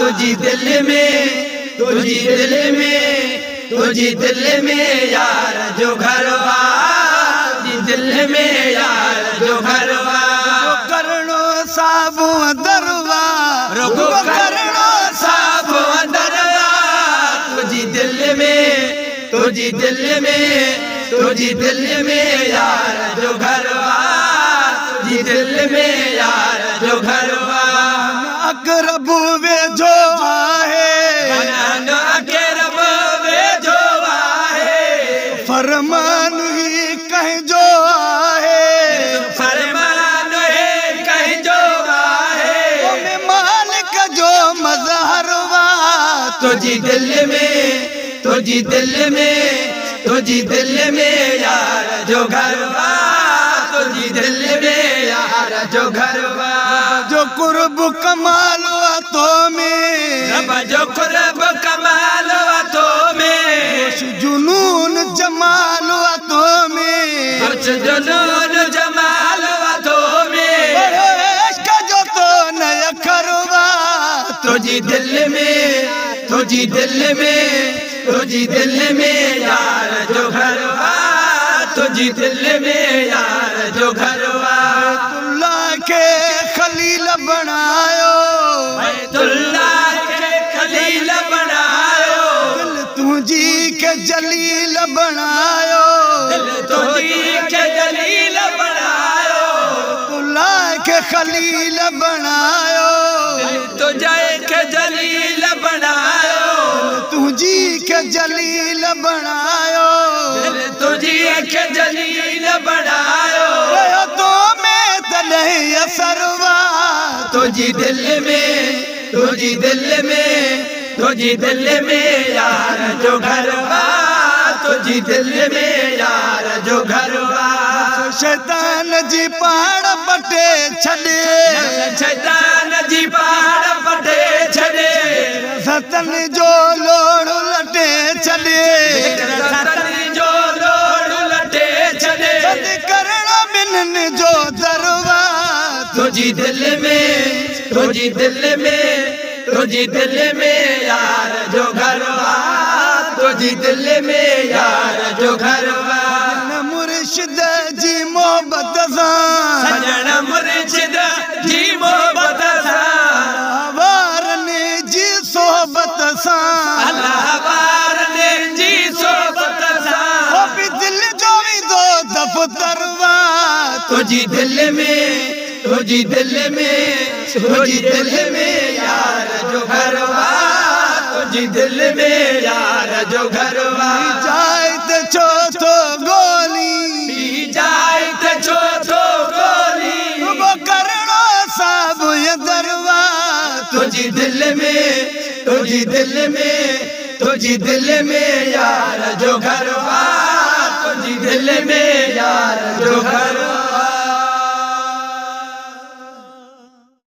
तुझी दिल में, तुझी दिल में, तुझी दिल में यार जो घर आ, तुझी दिल में यार जो घर आ। करणो साबु दरवा, रुको करणो साबु दरवा, तुझी दिल में, तुझी दिल में, तुझी दिल में यार जो घर आ, तुझी दिल में यार जो घर आ। अकरब वेझो आहे, अकरब वेझो आहे, फरमान ही कंहिंजो आहे, फरमान ही कंहिंजो आहे, मालिक जो मज़हर वा। तुझी दिल में, तुझी दिल में, तुझी दिल में यार जो घर वा, तुझी दिल में यार जो घर वा। जो कुर्ब कमाल तो में, रब जो कुर्ब कमाल तो में, खुश जुनून जमाल तो में, खुश जुनून जमाल तो में, इश्क जो तो न अखरवा। तुझी दिल में, तुझी दिल में, तुझी दिल में यार जो घर वा, तुझी दिल में यार जो घर वा। तुल्ला के खलील बनायो, बैतुल्लाह के खलील बनायो, दिल तुझी के जलील बनायो, दिल तुझी के जलील बनायो, तुल्ला के खलील बनायो, दिल तुझे के जलील बनायो, तुझी के जलील बनायो, दिल तुझी के जलील बनायो। तो मैं तॾहिं असरवा। तुझी दिल में, तुझी दिल में, तुझी दिल में यार जो घर वा, तुझी दिल में यार जो घर वा। शैतान जी पाड़ पटे छॾे, शैतान जी पाड़ पटे छॾे, सतन जो लोड़ लटे छॾे, सतन जो लोड़ लटे छॾे, बंद करणो ॿिन्हिनि जो दरवा। तुझी दिल में, तुझी दिल में, तुझी दिल में यार जो घर वा, तुझी दिल में यार जो घर वा। मुर्शिद जी मोहब्बत सां, सजण मुर्शिद जी मोहब्बत सां, वारनि जी सोहबत सां, अल्लाह वारनि जी सोहबत सां, ओ बि दिल जो वेंदो दफ़्तर वा। तुझी दिल में, तुझी दिल में, तुझी दिल में यार जो घर वा, तुझी दिल में यार जो घर वा। जाए त छो थो ॻोली, जाए त छो थो ॻोली, वो करणो साबु दरवा। तुझी दिल में, तुझी दिल में, तुझी दिल में यार जो घर वा, तुझी दिल में यार जो घर वा।